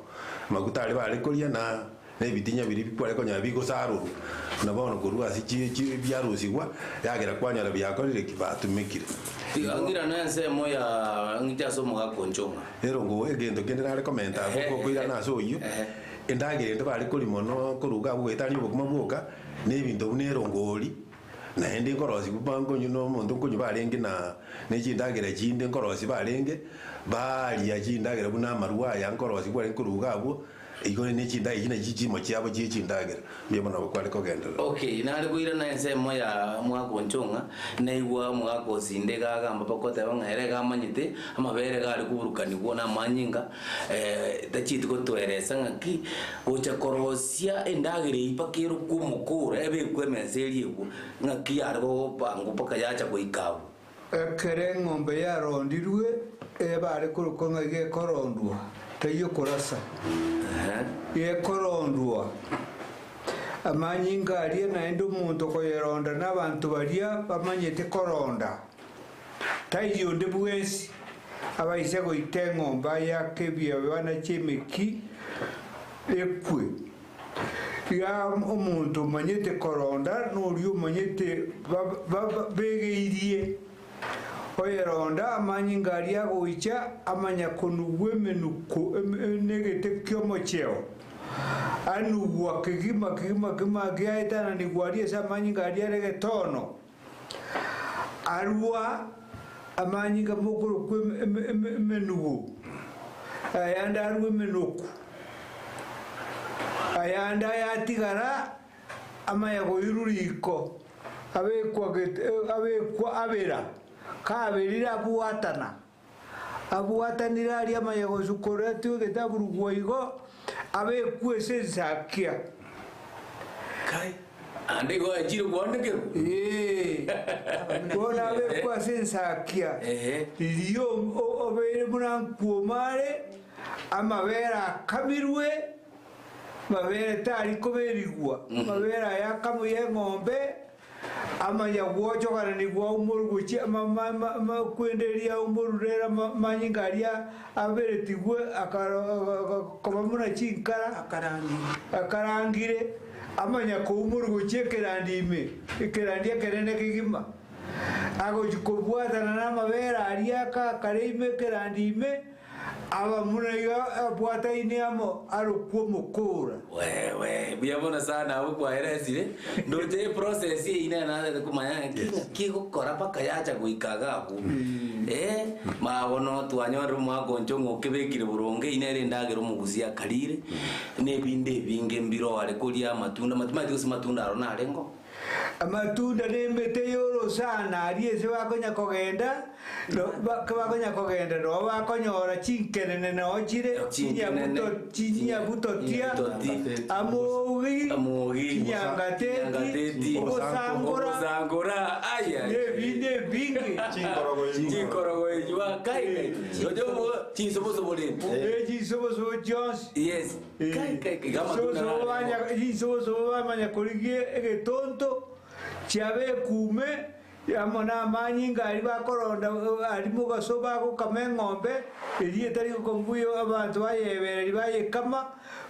Maguta aria bare koria na na ebitinya biria bikware konyora bigosarurwa, buna bono korwa ase chi chi biarusigwa, yagera kwanyora biakorire ki? Batumekire. Tiga ng'irane ensemo ya ng'ite ase omogaka o Nchong'a. Ero ngo egento kende nare komenta abwo gokoirana ase oyio, endagera ende bare koria mono korwa iga abwo goetania obokima bwoka, na ebinto buna erongori, naende nkorosia ba nkonywa na omonto nkonywa barenge na na chindagera chinde nkorosia barenge, baria chindagera buna amarwa aya nkorosia kwarenge korwa iga abwo, Igo ne chindagera echi nachi chiimo chiabo chie chindagera, mbuya mono nabo kware kogenderera. Okay, nare koirana ensemo ya omogaka o Nchong'a, naigwa omogaka o Sinde iga agamba mpaka oteba ng'a ere iga amanyete, amabere iga are koburukanigwa na amanyinga, tachieti gotoeresa ng'aki, gocha korosia endagera eyio mpaka erokwe omokora, ebekwe emesa eriegwe, ng'aki yare gopangwa mpaka yacha goika abwo. Ekero eng'ombe yarondirwe, ebare korokwa ng'a iga ekorondwa, taiyo korasa. Gekorondwa, amanyinga aria naende omonto okoyeronda nabanto baria bamanyete koronda. Taiyo onde bwensi abaise goita eng'ombe ayake ebiabana chi'emeki ekwe. Iga omonto omanyete koronda noria omanyete begeirie. Oyeronda amanyinga aria agoicha amanya konugwa emenuko negete ki'omocheo, anugwa kegima kegima kegima giaetananigwa aria ase amanyinga aria are getono. Arua amanyinga mokorokwa emenugo, ayande arue emenoku, ayande ayatigara. Amaya goirwa riko, abekwa abekwa abera, kaberire abwatana, abwatanire aria amaya gosukora atiwe egete aburugwa igo, abekwe ase ensakia. Kai, ande igo echire kwandekerwa. Ee, bono abekwe ase ensakia, riria obeire buna nkwoma are, amabere akamirwe, Mabere tari koberigwa, amabere aya akamuya eng'ombe, amanya gwochogananigwa aumorwe gochia kwenderia aumorwe rero amanyinga aria aberetigwe koba buna chinkara akarangire, amanya koumorwa gochia ekerandi ime, ekerandi ekenene kegima. Agochia kobwatana namabere aria akare ime ekerandi ime, Abamura iga abwataine amo arokwe omokora. Wewe, buya mono sana abwo kwaeresire ndoche eprocess eyio nere narete komanya ng'a ng'aki egokora mpaka yacha goika iga abwo. Eh, ma bono twanyorire omwaka onche ng'a okebekire boronge eyio nere endagera omogusia akarire, na ebinde ebinge mbire are koria amatunda, timanyeti gose matunda aro narenge oo. Amatunda nemete y'orosana aria ase bakonya kogenda, bakonya kogenda noo bakonyora chinkenene noo chire, chinyabutotia, amogi, chinyangateti, obosangora, nebinde ebinge. Chinsobosobo chionsi. Chinsobosobo bamanya korigia egetonto chiabekwa ime amo namanyinga aria bakoronda aria mogaso bagokama eng'ombe, eria etari gokombuya abanto bayebereria bayekama,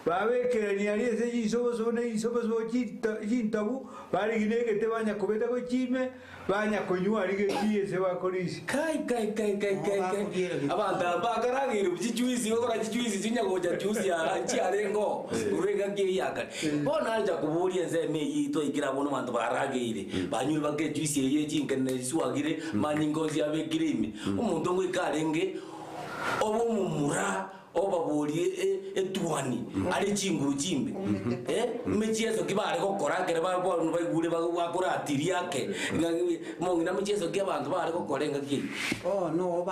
babekerania aria ase chinsobosobo na chinsobosobo chintobu, barigia na egete banya kobeta gochia ime. Banya konywa riria echi ase bakorisia. Kai kai kai kai kai kai abanto aba bakarageire chijuice gokora chijuice chinya gocha juice aa chiarenge oo korwa engaki eyio ya kare. Bono nacha koboria ensemo eyio twaikire abwo bono abanto barageire banyure mpaka ejuice eyio chinkenene chiswagire amanyinga onsi abekire ime. Omonto ngoika arenge obe omomura Obaborie etuoni are chinguru chimbe, emechieso ki bare gokora ekero bono baigure bakoratiria ake, mong'ina mechieso ki abanto bare gokora engaki eyio? Bono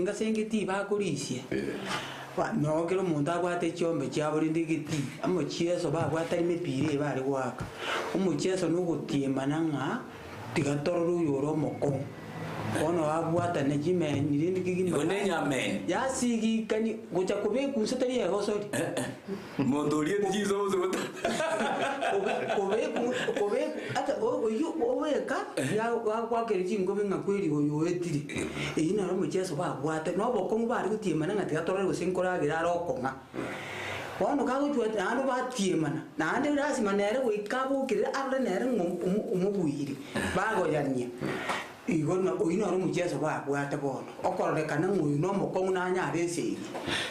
ngasengeti bakorisia, noo kera omonto abwate chiombe chiabo rende egetii, omochieso babwate aria emepira eye bare goaka, omochieso nogotiemana ng'a. Tiga torore oyore omokong'u. Bono abwatane chimeni rende kegima. Igo nenyameni. Yasigikani gocha kobekwa inse tari egosori. Monto oriete chinsobosobo Kobekwa kobekwa ata oyio obeka yagoakera chingobe ng'a kweri oyo oetire. Eyio naro omocheso babwate na obokong'u bare gotiemana ng'a tiga torore gose nkoragera are okong'a. Bono kagochua naende batiemana, naende lasima nere goika abokerere arore nere ng'a omobuire, bagoyania. Igo oyio noro omochiaso babwate bono, okororekana ng'a oyo nomokong'u nanyare esegi.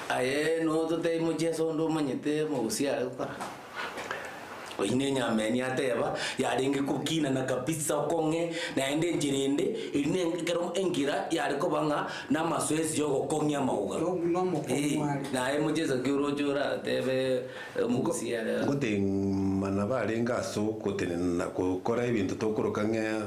Aye nototebie mochiaso onde omanyete omogusii are gokora? Oyio nenyameni ateba, yarenge kokinana kabisa okong'e, naende enchera ende, eri ne ekero engira yare koba ng'a namasoesi yogokong'ia amauga. Eh, naye mocheso ki oroche oratebe omogusii are. Ngotemana barenge ase ogotenena na gokora ebinto tokoroka ng'a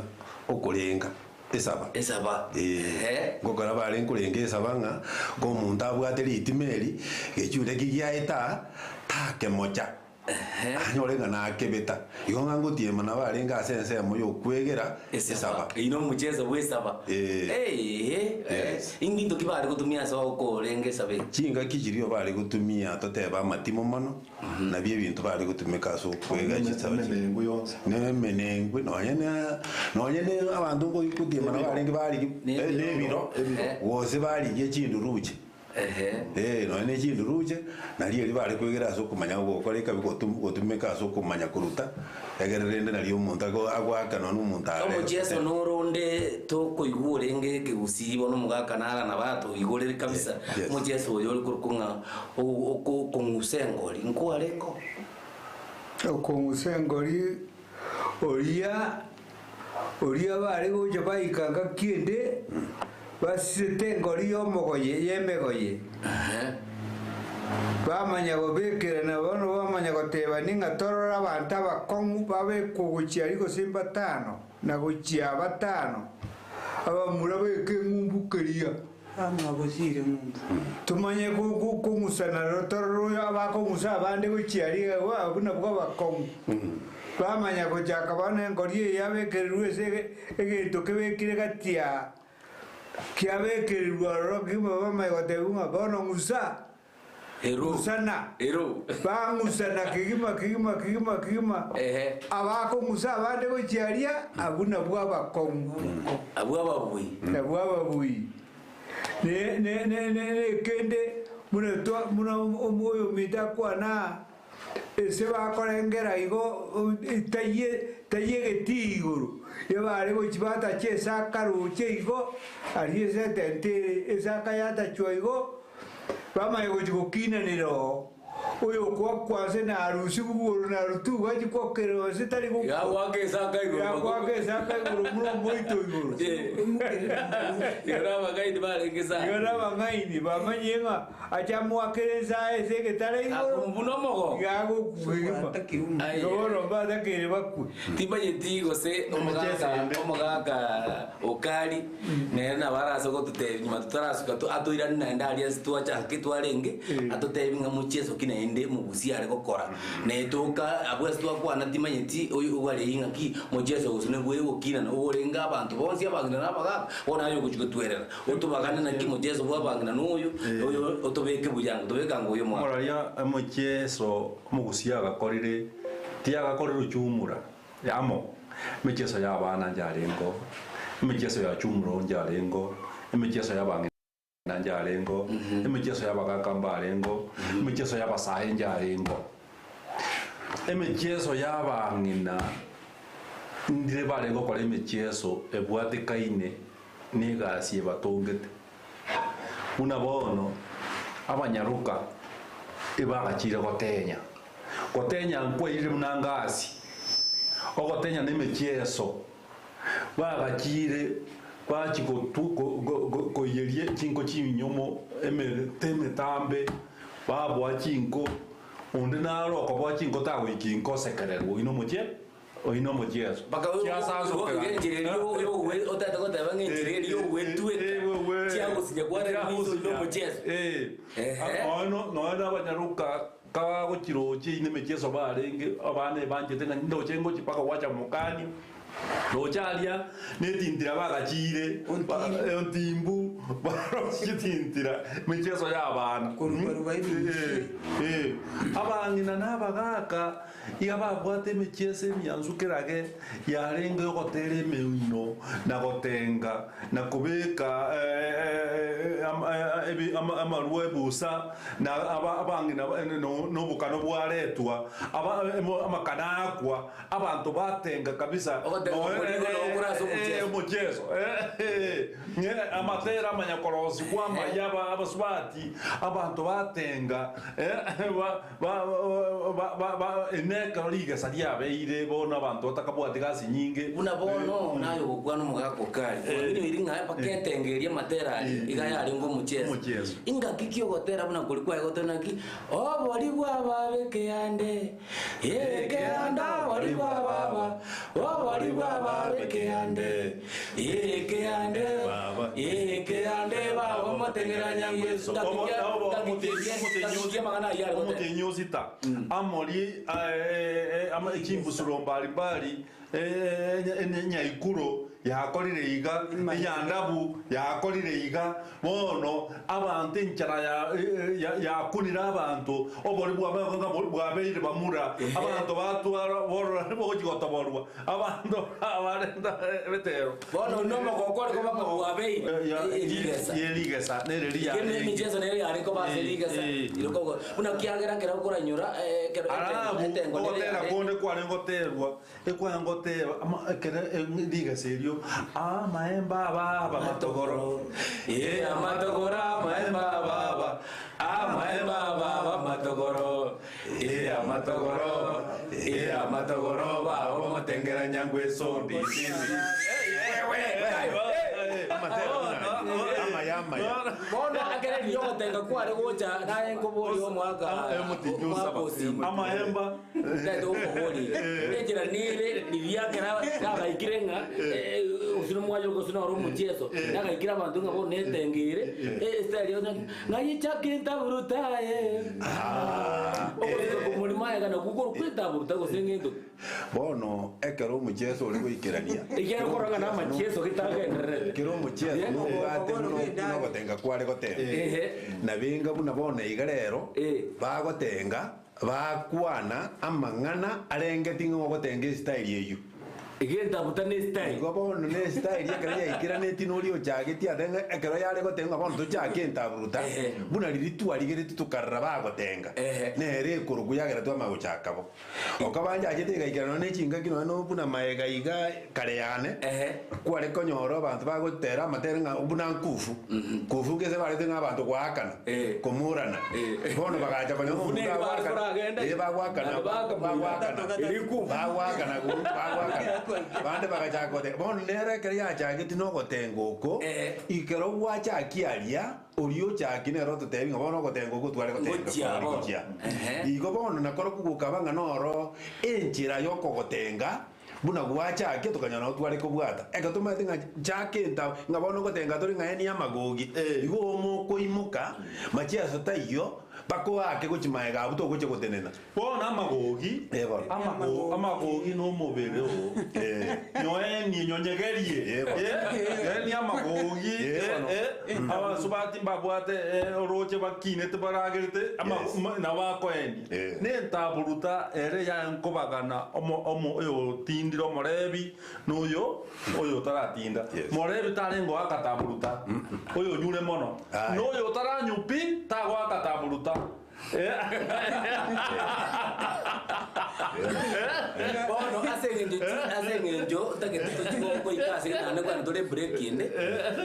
okorenga esaba. Esaba, Ee, ehe. ngokora barenge korenga esaba ng'a komonto abwate ritima eri, gechure ki giaeta aa, takemocha. Anyore ng'a nakebeta. Igo ng'a ngotiema nabo arenge ase ensemo y'okwegera esaba. Eyio nomocheso bw'esaba. Ee. Eeh, Yes. Imbinto ki bare gotumia ase okorenge esaba eye? Chingaki chiria bare gotumia totebe amatimo mono, nabio ebinto bare gotumeka ase okwega chisaba chiria. Emenengwe yonsi. Na emenengwe, nonye na nonye na abanto ngotiema nabo barenge barigia Nebiro. nebiro, gose barigia chinduruche. Ee, nonya ne chinduruche, nario erio bare kwegera ase okomanya gokora ekabi gotumeka ase okomanya koruta, egere rende nario omonto agoaka nonya omonto are. Omochieso noro onde tokoigwa orenge ekegusii bono omogaka nara nabo atoigorere kabisa, omochieso oyo ore korokwa ng'a okong'usa engori, nkwarenge oo? Okong'usa engori oria Oria bare gocha baika ngaki ende, basisete engori y'omogoye y'emegoye. Bamanya gobekerana bono bamanya gotebani ng'a torore abanto abakong'u babekwe gochia aria gose mbatano, na gochia batano, abamura beke eng'umbu keria. Bamwabosire ng'umbu. Tomanye kong'usana roro torore oyo abakong'usa abande gochia aria iga abwo nabwo abakong'u. Bamanya gochaka bono engori eye yabekererwa ase egento kebekire gati aa, kiabekererwa ororo kegima bamanye gotebigwa ng'a bono ng'usa, ng'usana. Bang'usana kegima kegima kegima kegima, abakong'usa abande gochia aria, abwo nabwo abakong'u. Abwo ababui. Nabwo ababui. Ne ne ne ne ekende buna twa buna oyominto akwana aa, Ase bakorengera igo taiyo egetii igoro, ebare gochia batacha esaka roche igo, aria ase etente ere, esaka yatachwa igo, bamanye gochia gokinanera oo. Oyokoakwa nse narusigwe igoro narutuga achie koakerwa nse tari gokwa. Yagoaka esaka igoro. Yagoaka esaka igoro buna omoito igoro. Igo nabang'aini barenge sana. Igo nabang'aini bamanyie ng'a Ache amoakere ensae ase egetare igoro, Akumbu nomogongo. iga agokwa kegima. Aye. Igo bono mbatakeire bakwe. Timanyeti gose omogaka omogaka Okari nere nabo arase gototebia nyuma totarasuka atoirane naende aria ase twachake twarenge atotebie ng'a mochieso ki naende mogusie are gokora. Netoka abwo ase twakwana timanyeti oyo obarei ng'aki mochieso gose nobwe ogokinana oborenge abanto bonsi abang'ina na abagaka bono aye ogochia gotwerera. Otobagane naki mocheso bw'abang'ina noyo, oyo otobeke buya, tobeke ango oyo omwabo. Omoraria omochieso omogusia agakorire, tiagakorire chumura amo, emechieso y'abana njarengeo, emechieso ya chumura njarengeo, emechieso y'abang'ina njarengeo, emechieso y'abagaka mbarengeo, emechieso y'abasae njarengeo. Emechieso y'abang'ina ndire bare gokora emechieso ebwatekaine negasi ebatongete. Buna bono abanyaroka ebagachire gotenya. Gotenya nkwairire buna ngasi, ogotenya nemechieso. Bagachire bachi gotu koiyeria chinko chinyomo emete emetambe, baboa chinko, onde naro okoboa chinko tagoika inko osekererwa oyio nomochie. Oyio nomochieso. Mpaka Chiasansokera. enchera eria otete goteba ng'a enchera eria yogwetweka chiagosinya kwarenge niso oyio nomochieso. Ehe. Nonya na abanyaroka kabagochirochia ine emechieso barenge abana ebanchete ng'a ndoche ngochia mpaka gwacha mokani roche aria netintira bagachire ontimbu barosie chitintira emechieso ya abana. Korubaruba ebinto. Abang'ina na abagaka Iga babwate emechieso emiansu kerage yarenge y'ogotera emeino, na gotenga, na kobeka amarwa ebusa, na abang'ina nobokano bwaretwa, amakana aakwa, abanto batenga kabisa. Ogotenga okwo nigo nokore ase omochieso. Omochieso. Amatera amanya korosigwa amaya abasubati, abanto batenga. Ekero rigesa riabeire bono abanto batakabwati gasi nyinge. Buna bono naye ogokwana omogaka Okari, kwaminoiri ng'a baketengeria amatera aria iga yarenge omocheso. Ingaki ki ogotera buna koria kwaye goteba naki, Obori bwa baba ekeande, ekeande obori bwa baba, obori bwa baba ekeande, ekeande, ekeande baba omotengerania Yeso. Ngaki ki ki amang'ana ayio are goteba? Omotienyi o sita, amori chimbusuro mbari-mbari, enyaikuro yakorire iga, enyandabu yakorire iga. Bono abanto enchara yakunire abanto, obori bwabeire bamura, abanto batwara borora bogochia gotoborwa, abanto barenta ebetero. Bono oyio nomogoko ore koba ng'a bwabeire erigesa. Ye rigesa nere Ekero riarenge. emicheso nere yare koba ase rigesa, ere koba buna kiagera ekero okoranyora ekero Alafu etengo nere ogotera yarenge. konde kwarenge goterwa, ekwarenge goteba ekero rigesa erio, amaemba ababa matogoro, Ee amatogoro amaemba ababa, amaemba ababa matogoro, ee amatogoro, ee amatogoro baba omotengera nyangwe esombi. amaya. Bono ekere riria ogotenga kware gocha naye nkoboria omwaka omwaka osimba. Amaemba. Ntaete gokoboria iga. Enchera nere riria ekero nagaikire ng'a gose nomwaye gose noro omochieso, nagaikire abanto ng'a bono netenge ere, estyle yonye ng'a yichake ntaburuta aye. Ogosuka komorimo aye ng'a nakwo okorokwa etaburuta gose ng'ento ki. Bono ekero omochieso ore goikerania, Ekiagera okorora ng'a namachieso getagendererete. Kera omochieso nobwate buna buna ogotenga kware gotenga. Ehe. Nabenga buna bono iga rero, Eh. bagotenga, bakwana amang'ana arengeti ng'a ogotenga estyle eyio. Egentabuta ne estyle. Igo bono ne estyle ekero yaikeranetie noria ochagetie ate ng'a ekero yare gotenga ng'a bono tochake entaburuta, Ehe. buna riria twarigeretie tokarora bagotenga, Ehe. nere ekorokwa yagera twamanya gochaka bo. Okaba nchachete igaikera nonya ne chingaki nonya no buna maega iga kare yane, Ehe. kware konyora abanto bagotera amatera ng'a buna nkufu, nkufu ngese barete ng'a abanto goakana, Eh. komorana. Eh. Bono bagacha konya Nkufu omonto nere bare agoakana, koragenda, eh, bagoakana, naende bakamoira. bagoakana, Eri nkufu. bagoakana ku- bagoakana. Bande bagachaka goteba, bono nere ekero yachageti na ogotenga oko, Eh. ekero gwachakia aria, Oria ochakia nere ototebi ng'a bono ogotenga okwo tware gotenga Ngochia kware bono. gochia. Ehe. Igo bono nakorokwo gokaba ng'a noro enchera y'okogotenga buna gwachakia tokanyora nabo tware kobwata. Ekero tomaete ng'a chaka enta ng'a bono ngotenga tore ng'a eni amagogi, igo omokoimoka machiaso taiyo bakoake gochia maega abwo togochia gotenena. Bono amagogi, Eh, bono. amago- amagogi nomobere oo. Eh. Nyoenie, nyonyegerie. Eh, bono. Eh, nyoenie amagogi, Eh, bono. eh, eh, abasubati mbabwate eh, oroche bakinete baragerete, ama- Yes. ma- nabo bakoenia. Eh. Nentaburuta ere yankobagana omo- omo- oyotindire omorebi na oyo oyo otaratinda. Yes. Morebi tarenge goaka taburuta, oyonyure mono. Aye. Na oyo otaranywa pi, tagoaka taburuta. Bono ase eng'encho chi- ase eng'encho ntagete tochi go- goika ase naende kwane tore ebreak ende,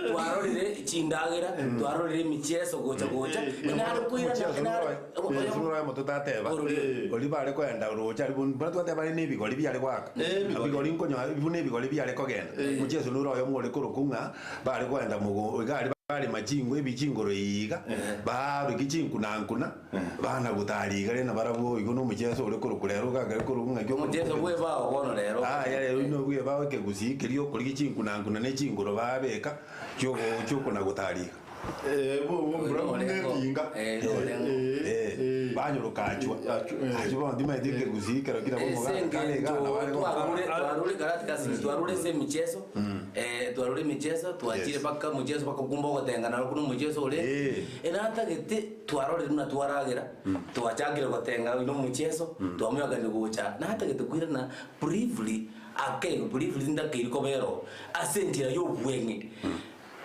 twarorire chindagera, twarorire emicheso gocha gocha, nare koirana Omochiaso nare noro noro oyomo totateba Orori. oria bare koenda roche aria buna twateba are na ebigori biare goaka ebigori nkonyoa buna ebigori biare kogenda omochiaso noro oyomo ore korokwa ng'a bare koenda mogo iga aria Barema chingwe ebichingoro iga, baabeke chinkunankuna, bana gotara iga rende nabarabwo igo nomocheso ore korokwa rero ogakere korokwa ng'aki okorokwa Omocheso ekegusii. bw'ebao bono rero. Aya rero inwe bw'ebao ekegusii keria okorigia chinkunankuna ne chingoro baabeka chiogo chiokona gotara iga. Eh, banyoroka achwa. Achwa bono timanyeti ekegusii ekero kera Ase omogaka kare iga engencho nabo are gokora. twarure twarure karate twarure ase emicheso twarure emicheso twachire Yes. mpaka omocheso mpaka okumba ogotenga naro buna omocheso ore Eh. enatagete twarorire buna twaragera twachakire gotenga na omocheso twamoyakani gocha natagete koirana briefly ake briefly ntakeire kobera oo ase enchera ya obweng'e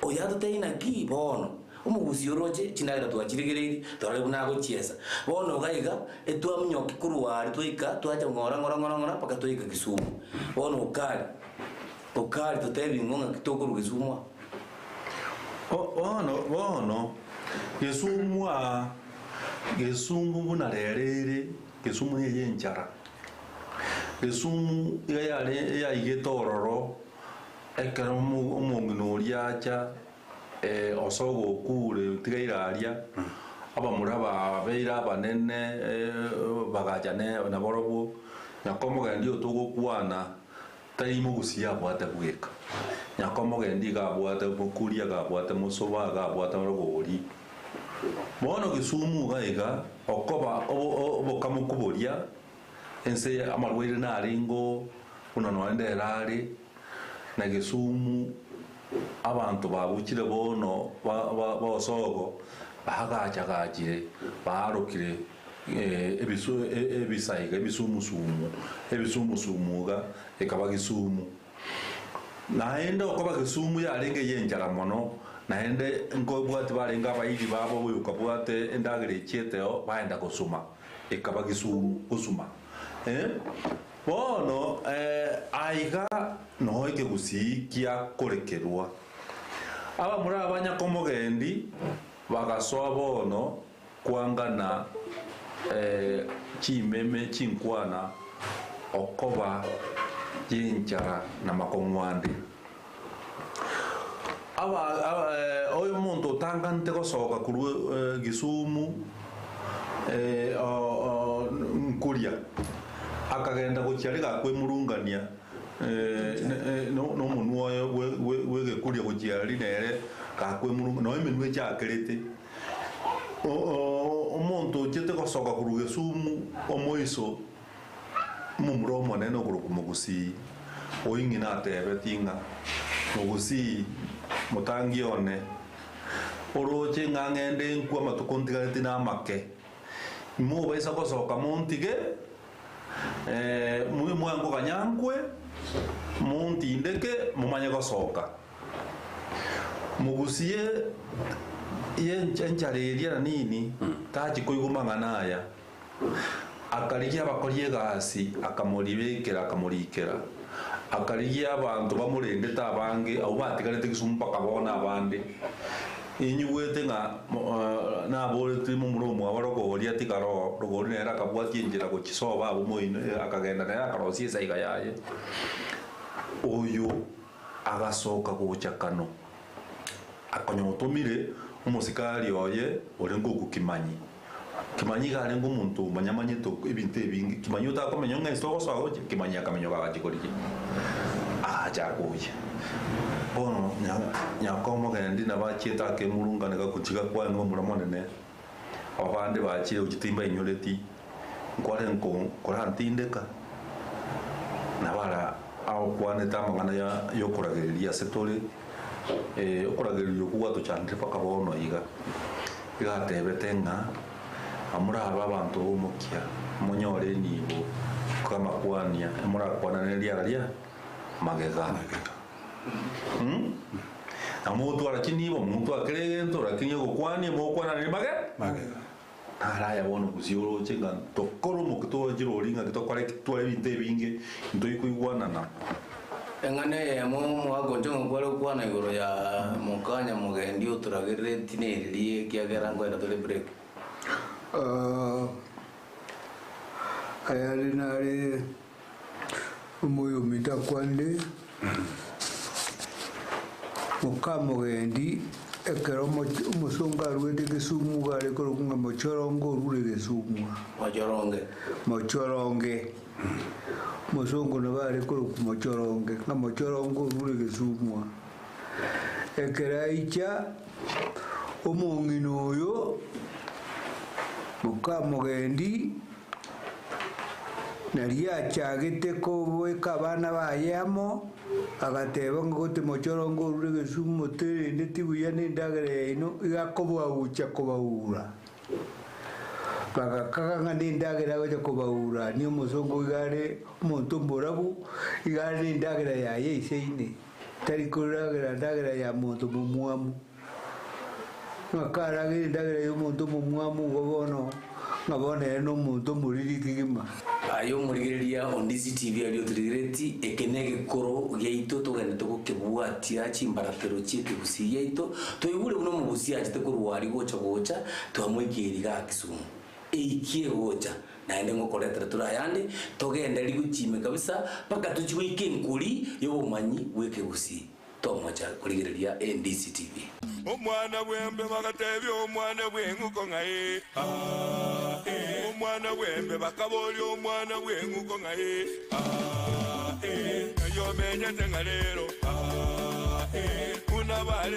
oyo atotebie naki bono omogusii oroche chindagera twachirigereirie twarorire buna agochiesa bono iga iga etwaminyokia korwa aria twaika twacha ng'ora ng'ora ng'ora ng'ora mpaka twaika Kisumu bono okari. Okari totebi ng'o ng'aki tokorwa Gesumu aa? Bono, bono, Gesumu aa, Gesumu buna rero ere, Gesumu neye enchara. Gesumu iga yare yaigete ororo, ekero omo omong'ina oria acha osogo okure tiga aria, abamura babeire abanene bagacha ne nabarobwo, nyakomogendi oyo togokwana. Tari mogusia abwate bweka, nyakomogendi iga abwate mokuria, iga abwate mosoba, iga abwate rogori. Bono Kisumu iga iga okoba obokamoku boria ense amarwaire narenge buna nonya ndere are, na Kisumu abanto babuchire bono ba osogo bagachagachire baarokire ebisu ebisaiga ebisumusumu ebisumusumu iga ekaba Kisumu. Naende okoba Kisumu yarenge ey'enchara mono, naende nkobwati barenge abairi babo boyokabwate endagera echieteo baenda gosuma, ekaba Kisumu gosuma. Bono aiga noo ekegusii giakorekerwa. Abamura aba nyakomogendi bagasoa bono kwangana chimeme chinkwana okoba y'enchara na makong'u ande. Aba aba oyo omonto otangante gosoka korwa Kisumu nkuria, akagenda gochia riga akwemurungania na omonwa oye bwe egekuria gochia aria nere gakwemurunga nonya emenwa echakerete. Omonto ochete gosoka korwa Kisumu omoiso. Omomura omonene okorokwa Mogusii, oyio ng'ina atebetie ng'a, Mogusii, motangi one, oroche ng'a ng'ende nkwe amatuko ntigareti namake, imobaisa gosoka montige, mwankoganya nkwe, montindeke, momanye gosoka. Mogusii ye enchara eria na nini, tachi koigwa mang'ana aya. Akarigia abakori egasi, akamoribekera, akamorikera. Akarigia abanto bamorendete abange, abwo batigarete Kisumu mpaka bono abande. Inyigwete ng'a naboretie momura omwabo rogori atigare oo, rogori nere akabwatia enchera gochia sobo abwo moino, akagenda nere akarosia esaiga yaye. Oyo agasoka gocha kano, akonya otomire omosikari oye orenge ogokimanyi. Kimanyi iga arenge omonto omonyamanyete ebinto ebinge, kimanyi otakomenya ng'a ase ogosoa gochia, kimanyi akamenyoka agachia korigia, agacha akoyia. Bono nyaka omogendi nabo achiete akemurungana gagochia gakwane na omura monene, aba bande bachire gochia timbainyoreti, nkware nko korantindeka, nabo ara agokwanete amang'ana ya ya okoragereria ase tore, okoragereria okwo gwatochandire mpaka bono iga. Iga atebete ng'a, Morabe abanto b'omokia, monyore enibo bw'amakwania, emorakwanane riara ria magega. Na mogotwara chinibo, mogotwara kera egento, lakini ogokwania mogokwanane mage magega. Naro aya bono gose oroche ng'a tokore omokia twanchire oria ng'aki tokore ki, tware ebinto ebinge ntoikoigwanana. Eng'ana eyemo omogaka onche ngokware gokwana igoro ya mokanya mogendi otoragereretie neriria ekiagera nkoenda tore break. Ayare nare omoyo ominto akwanire, mokamogendi ekero omosongo aruete Kisumu iga are korokwa ng'a mochoronge orure Kisumu aa. Mochoronge. Mochoronge. Omosongo nabo are korokwa mochoronge, ng'a mochoronge orure Kisumu aa. Ekero aicha, omong'ina oyo, mokamogendi, Nario achagete koboeka abana baye amo, agateba ng'a gote mochoronge orure egesumu moterendeti buya nendagera yaino, iga akobagucha kobaura. Bagakaga ng'a nendagera agocha kobaura, ni omosongo iga are omonto omorabu, iga are nendagera yaye eisaine, tari koragera ndagera ya monto momwamu. Ng'a karagere endagera y'omonto omomwamu igo bono, ng'a bono ere nomonto omoriri kegima. Aye omorigereria o Ndizi TV aria otorigereti, eke negekoro giaito togenderete gokebwatia chimbaratero chi'ekegusii giaito, toigure buna omogusii achete korwa aria gocha gocha twamoikeiri igaa Kisumu. Eikie gocha naende ngokoretera tore ayande, togendererie gochiime kabisa mpaka tochie goika enkori y'obomanyi bw'ekegusii. Tomocha korigereria NDC TV. Omwana bw'embe bagatebia omwana bw'eng'uko ng'a ee, aa, ee. Omwana bw'embe bakaboria omwana bw'eng'uko ng'a ee, aa, ee. Ng'ai omenyete ng'a rero, aa, ee. Buna bare.